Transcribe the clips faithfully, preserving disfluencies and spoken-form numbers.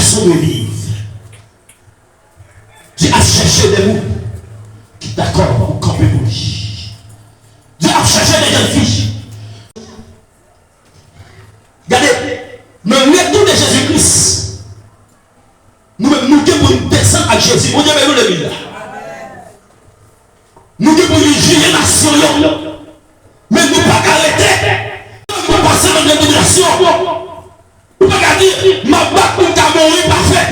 Sove viv. Dye ap chèche de moun ki dakò pou kanpe pou li. Dye ap chèche de jèn fi. Gade, nan retou de Jezi Kris, nou menm nou gen pou n desann ak Jezi. Bondye beni w legliz la. Nou gen pou n jije nasyon yo. Men nou pa ka rete. Nou pase nan denominasyon. Ou pa ka di, "M ap bat pou m ka mouri pafè."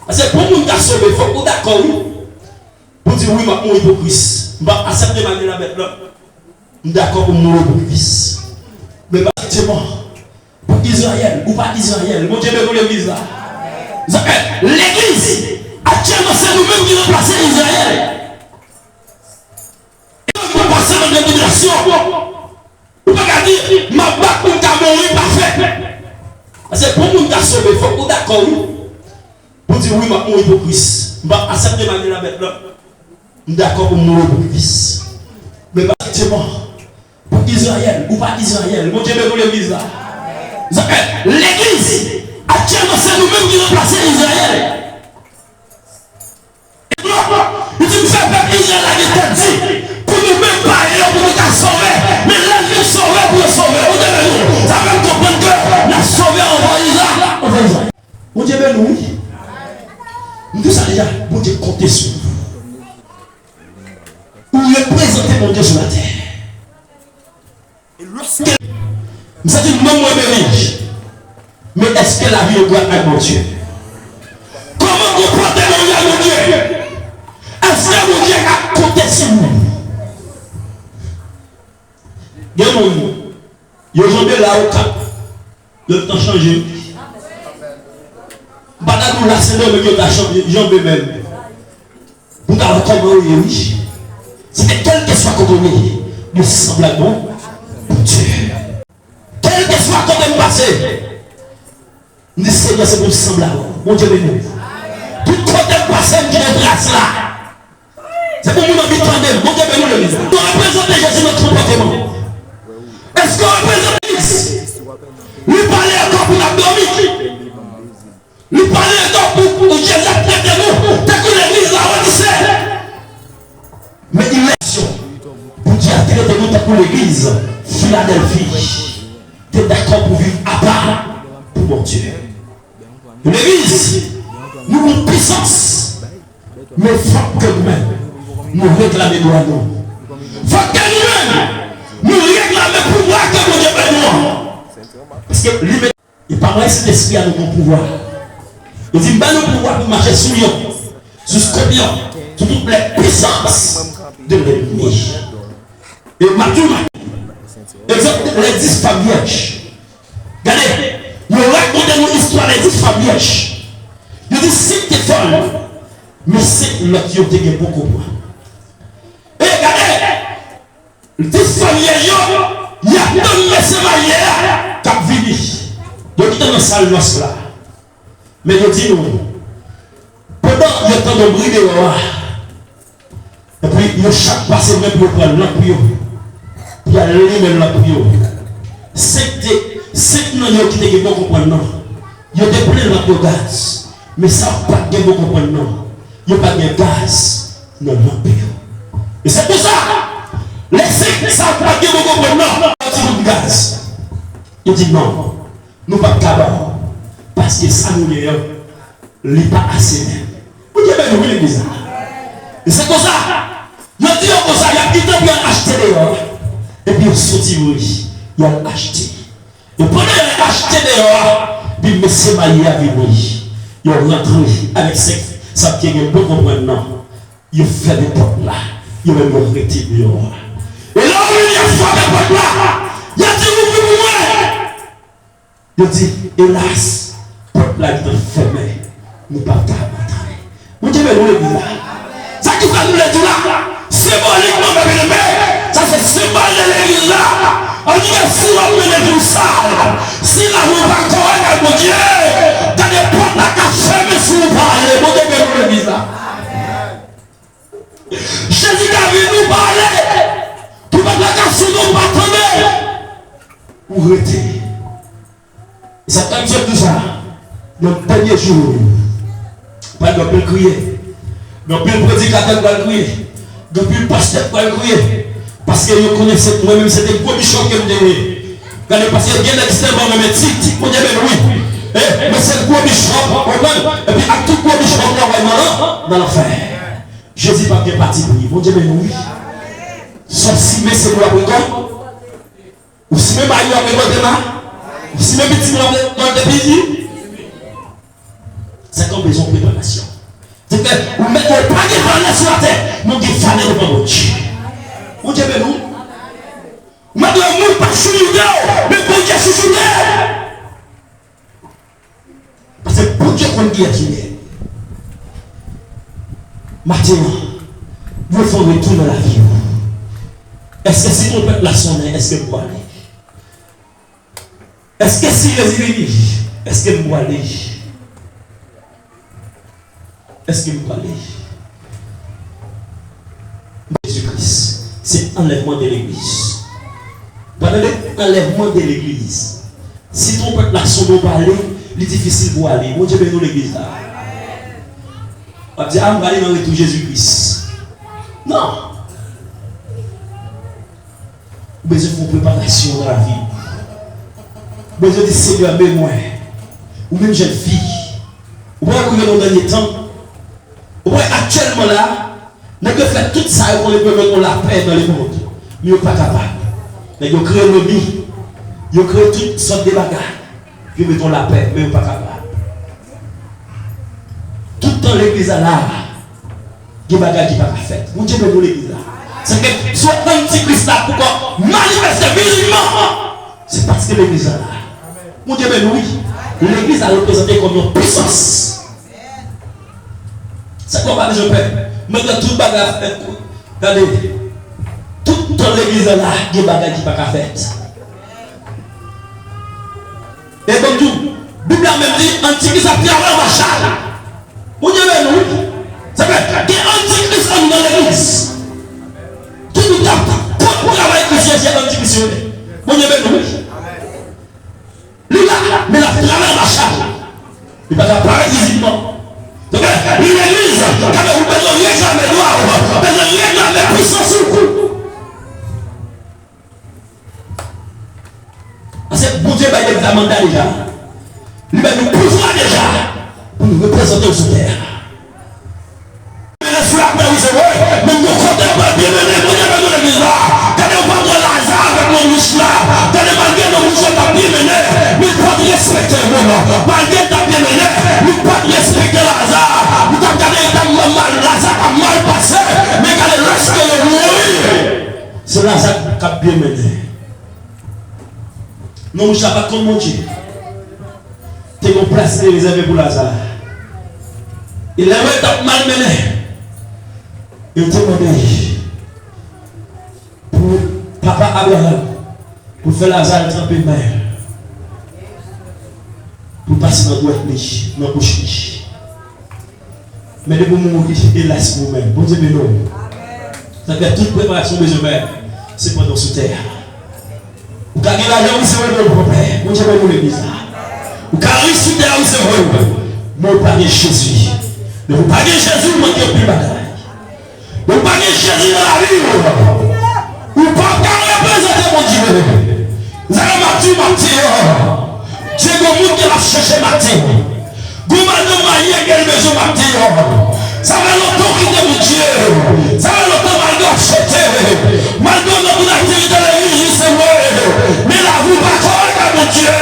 Paske pou moun ka sove, fòk ou dakò, wi. Pou di, "Wi, m ap mouri pou Kris. M p ap aksepte malgre la bèt la. M dakò pou m mouri pou Kris." Men pa se mò. Pou Izrayèl, ou pa Izrayèl. Bondye beni w legliz la. Zafè, legliz, aktyèlman, se nou menm ki ranplase Izrayèl. Ou pase nan denominasyon. Ou pa ka di, "M ap bat pou m ka mouri pafè." Paske pou moun ka sove, fòk ou dakò, wi. Pou di, "Wi, m ap mouri pou Kris. M p ap aksepte malgre la bèt la. M dakò pou m mouri pou Kris." Men pa se mò. Pou Izrayèl, ou pa Izrayèl. Bondye beni w legliz la. Zafè, legliz, aktyèlman, se nou menm ki ranplase Izrayèl. Li di, "M fè pèp Izrayèl la gen tèt di, pou nou menm payen yo, pou nou ka sove. Men lè n vin sove, pou yo sove." Ou te vle nou. Sa fè m konprann ke n ap sove anvan Izra-, anvan Izrayèl. Bondye beni w, wi. M di w sa deja, Bondye konte sou ou. Ou reprezante Bondye sou latè. M santi nanm mwen beni. Men èske lavi w dwat ak Bondye? Kòman konpòte nou avèk Bondye? Èske Bondye ka konte sou ou? Gen moun, yo janbe la, yo ka, yo t ap chanje. M pa ta di w la, se nan men yo ta chanje, janbe menm. Pou ta wè kòman yo ye, wi. Se ke kèlkeswa kote w ye, yo sanble ak bon Bondye. Kèlkeswa kote m pase, m di, "Senyè, se pou m sanble avè w." Bondye beni w. Tout kote m pase, m kite tras la. Se pou moun anvi tande m. Bondye beni w legliz. Nou reprezante Jezi nan konpòteman. Èske w reprezante Kris? Li pale ankò pou n ap dòmi. Li pale ankò pou, pou Jezi ap trete nou tankou legliz Laodise. Men ileksyon pou Dye ap trete nou tankou legliz Filadèlfi te dakò pou viv apa pou Bondye. Legliz, nou gon pisans, men fòk ke nou menm, nou reklame dwa nou. Fòk ke nou menm, nou reklame pouvwa ke Bondye ban nou an. Paske li menm E pa mwen, Sentespri a nou gon pouvwa. Li di, "M ba nou pouvwa pou mache sou lyon, sou skòpyon, sou tout lè pwisans de lènmi." E Matye, egzanp, lè dis fanm vyèj. Gade, yo rakonte nou istwa lè dis fanm vyèj. Yo di, senk te fòl, men senk lòt yo te gen bon konprann. E gade, Dis fanm vyèj yo, y ap tann mesye marye a k ap vini. Yo gentan nan sal nòs la. Men yo di nou, pandan yo tande yon bri deyò a, epi yo chak pase men pou yo pran lanp yo, pou y al limen lanp yo. Senk te, senk nan yo ki te gen bon konprann nan, yo te plen lanp yo gaz. Men sa yo pa t gen bon konprann nan, yo pa t gen gaz nan lanp yo. E se pou sa, lè senk sa yo pa t gen bon konprann nan, yo di, "Nou gaz." Yo di, "Non, nou p ap ka ba w, paske sa nou gen an, li pa ase menm." Bondye beni w, wi, legliz la. E se konsa, yo di yo konsa, y ap kite pou y al achte deyò, epi yo soti mouri, y al achte. E pandan y al achte deyò a, epi mesye marye a vini. Yo rantre avèk senk sa ki gen bon konprann nan. Yo fèmen pòt la. Yo menm yo rete deyò a. E lè yo vini, y ap frape pòt la. Y ap di, "Ouvri pou mwen." Yo di, "Elas, pòt la gentan fèmen. Nou p ap ka antre." Bondye beni w, legliz la. Sa ki fè nou lè di la, senbolikman, byeneme, sa se senbòl de legliz la. An di ke si w ap mennen vi w sal, si lavi w pa kòrèk ak Bondye, gade pòt la ka fèmen si w pa ale. Bondye beni w, legliz la. Jezi ka vini, ou pa ale. Pou pòt la ka fèmen, ou pa tande. Ou rete. E sa k fè m sot di sa. Nan dènye jou yo, pral gen anpil kriye. Gen anpil predikatè k pral kriye. Gen anpil pastè k pral kriye. Paske yo konnen se mwen menm, se te gwo bishop ke m te ye. Gade, paske gen nèg ki tèlman renmen tit, tit Bondye beni wi. E, men se gwo bishop, w konprann? Epi ak tout gwo bishop nan wayòm nan, nan lanfè. Jezi p ap gen patipri. Bondye beni wi. Sa w simen se pou w ap rekòt. Ou simen mayi w ap rekòte ma. Ou simen pitit ou ap rekòte pitit. Sa k ap bezwen preparasyon. Se fè ou mèt wè pa gen valè sou latè, men w gen valè devan Bondye. Bondye beni w. Ou mèt wè moun pa chouchoute w, men Bondye chouchoute w. Paske Bondye konn kiyès ou ye. Maten an, Bondye fè yon retou nan lavi w. Èske si twonpèt la sonnen, èske m pwale? Èske si Jezi vini, èske m pwale? Èske m pwale? Jezi Kris, se anlèvman de legliz. Ou pa tande? Anlèvman de legliz. Si twonpèt la sonnen w pale, li difisil pou w ale. Bondye beni w legliz la. W ap di, a, m prale nan retou Jezi Kris. Non. Ou bezwen fè yon preparasyon nan lavi w. Ou bezwen di, Senyè, men mwen. Ou menm jèn fi. Ou pa wè nou rive nan dènye tan. Ou wè aktyèlman la, nèg yo fè tout sa yo konnen pou yo mete yon lapè nan lemonn. Men yo pa kapab. Nèg yo kreye lobi. Yo kreye tout sòt de bagay. Yo mete yon lapè, men yo pa kapab. Tout tan legliz la la, gen bagay ki pa ka fèt. Bondye beni w legliz la. Se ke si w antikris la poko manifeste vizibman, se paske legliz la la. Bondye beni w wi. Legliz la reprezante kòm yon pisans. Se kwa pa bezwen pè. Mwen gen tout bagay a fèt. Gade. Tout tan legliz la la, gen bagay ki pa ka fèt. E bon tou, Bib la menm di antikris ap travay anba chal. Bondye beni w wi. Sa fè gen antikris anndan legliz. Ki nou t ap kont travay Kris yo se antikris yo ye. Bondye beni w wi. Li la, men l ap travay anba chal. Li pa ka parèt vizibman. Donk, legliz, gade, ou bezwen reklame dwa w, bezwen reklame pisans ou. Paske Bondye bay legliz la manda deja. Li bay nou pouvwa deja pou nou reprezante l sou tè a. Mennen sou latè wi se vre, men gon kote yo pral byen mennen, Bondye beni legliz la. Gade yo pral pran Laza avèk nonm rich la. Gade malgre nonm rich la t ap byen mennen, men l pa t respekte moun. Malgre l t ap byen mennen, li pa t respekte Laza. Li t ap gade li t ap mal, Laza t ap mal pase, men gade lèske yo mouri. Se Laza k ap byen mennen. Nonm rich la pa t konn Bondye. Te gen yon plas ki te rezève pou Laza. E lè yo wè l t ap mal mennen, yo te mande pou papa Abraram pou fè Laza al tranpe men l, pou l pase nan dwèt li, nan bouch li. Men depi w mouri, elas pou ou menm. Bondye beni w. Sa fè tout preparasyon w bezwen fè, se pandan w sou tè a. Ou ka gen lajan, wi, se vre, men w pòv. Bondye beni w legliz la. Ou ka rich sou tè a, wi, se vre, men w pa gen Jezi. Depi w pa gen Jezi, ou manke anpil bagay. Ou pa gen Jezi nan lavi w, ou p ap ka reprezante Bondye. Sa fè m ap di w maten an, Dye gon moun ke l ap chèche maten. Gon madanm marye ke l bezwen maten an. Sa fè lontan w kite Bondye. Sa fè lontan malgre w ap chante, malgre w nan tout aktivite legliz, wi, se vre, men lavi w pa kòrèk ak Bondye.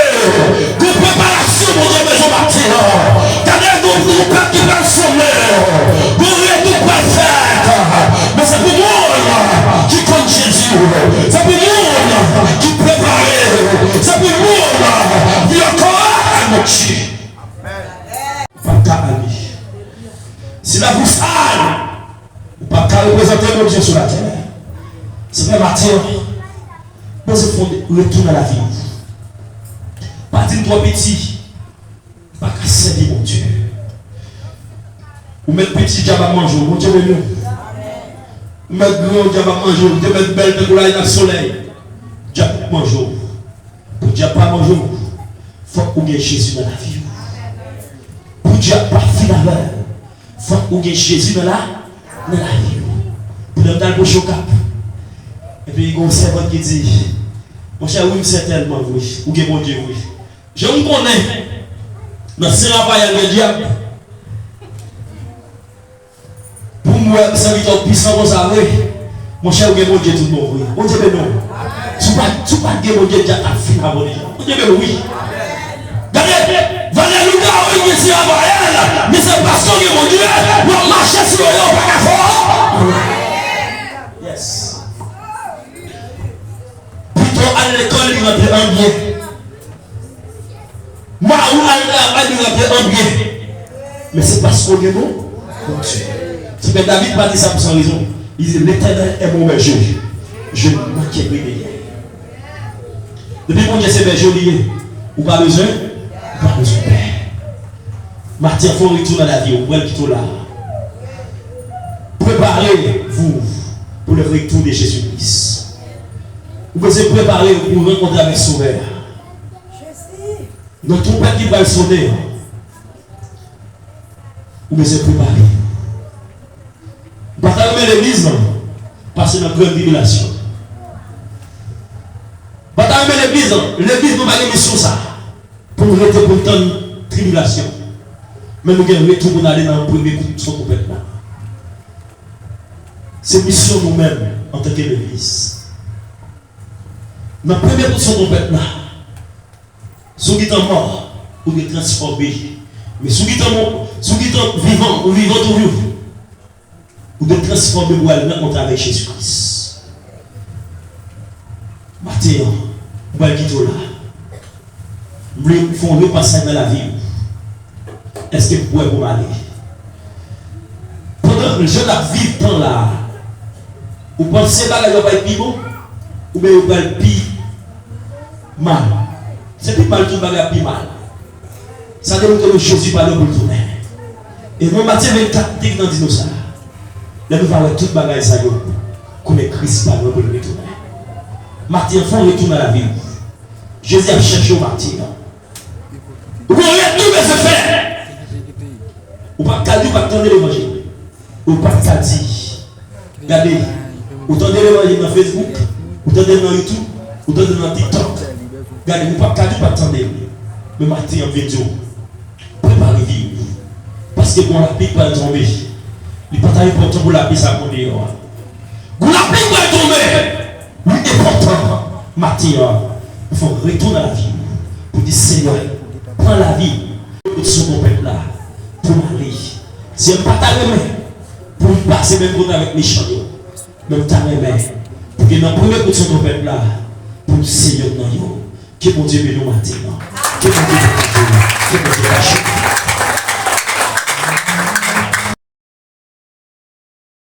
Gon preparasyon Bondye bezwen maten an. Gade gon, gon pèp ki pral sonmen. Gon retou k pral fèt. Men se pou moun ki konn Jezi. Se pou moun ki prepare. Se pou moun ki ankò a Bondye. Ou p ap ka ale. Si lavi w sal, ou p ap ka reprezante Bondye sou latè. Se fè maten an, bezwen fè yon retou nan lavi w. Pa di m twò piti, pa ka sèvi Bondye. Ou mèt piti, dyab ap manje w, Bondye beni w. Ou mèt gran, dyab ap manje w. Ou te mèt bèl tankou lalin ak solèy, dyab ap manje w. Pou dyab pa manje w, fòk ou gen Jezi nan lavi w. Travay. Fòk ou gen Jezi nan la, nan lavi w. Pandan m t al pwoche Okap, epi gen yon sèvant ki di, monchè, wi, m sètènman vre, ou gen Bondye vre. Jan m konnen, nan Sen Rafayèl gen dyab. Pou m wè sèvitè w pwisan konsa vre, monchè, ou gen Bondye tout bon vre. Bondye beni w. Si w pa, si w pa t gen Bondye, dyab t ap fin avè w deja. Bondye beni w, wi. Gade, valè lougarou gen ti Rafayèl, men se paske w gen Bondye, w ap mache sou yo, yo pa ka fè w. Yes. Pito al lekòl, li rantre an byen. Mari w al travay, li rantre an byen. Men se paske w gen bon Bondye. Se pè David pa di sa pou san rezon. Li di, L'Éternel est mon berger, je ne manquerai de rien. Depi Bondye se bèje w li ye, ou pa bezwen, ou pa bezwen pè. Maten an, fè yon retou nan lavi w, ou pral kite w la. Préparez-vous pour le retour de Jésus-Christ. Ou bezwen prepare w pou rankontre avèk Sovè a. Nan twonpèt ki pral sone an, ou bezwen prepare. M pa ta renmen legliz lan pase nan grann tribilasyon. M pa ta renmen legliz lan, legliz nou pa gen misyon sa. Pou nou rete pou n tann tribilasyon. Men nou gen retou pou n ale nan premye kout son twonpèt la. Se misyon nou menm antanke legliz. Nan premye kout son twonpèt la, si w gentan mò, ou dwe transfòme. Men si w gentan mò, si w gentan vivan, ou vivan toujou. Ou dwe transfòme pou w al rankontre avèk Jezi Kris. Maten an, m pral kite w la. M vle fè yon lòt pasaj nan lavi w. Èske w prè pou m ale? Pandan jan n ap viv tan la a, ou panse bagay yo pral pi bon? Oubyen yo pral pi mal? Se pi mal, tout bagay ap pi mal. Sa demontre nou Jezi pa lwen pou l tounen. E nan Matye vennkat, m te gentan di nou sa. Lè nou va wè tout bagay sa yo, konnen Kris pa lwen pou l retounen. Maten an, fè yon retou nan lavi w. Jezi ap chèche w maten an. Ou gen yon retou w bezwen fè. Ou p ap ka di w pa t tande levanjil. Ou p ap ka di Gade, ou tande levanjil nan Facebook, ou tande l nan YouTube, ou tande l nan TikTok. Gade, ou p ap ka di w pa t tande l. Men maten an, m vin di w, prepare vi w. Paske gon lapli k pral tonbe. Li pa ta enpòtan pou lapli sa konn deyò a. Gon lapli k pral tonbe. Li enpòtan maten an pou fè w retounen nan lavi w, pou di, Senyè, pran lavi m, kout son twonpèt la pou m ale. Senyè, m pa ta renmen pou m pase menm kote avèk mechan yo. Men m ta renmen pou ke nan premye kout son twonpèt la, pou m se youn nan yo. Ke Bondye beni w maten an. Ke Bondye beni w. Ke Bondye kache w.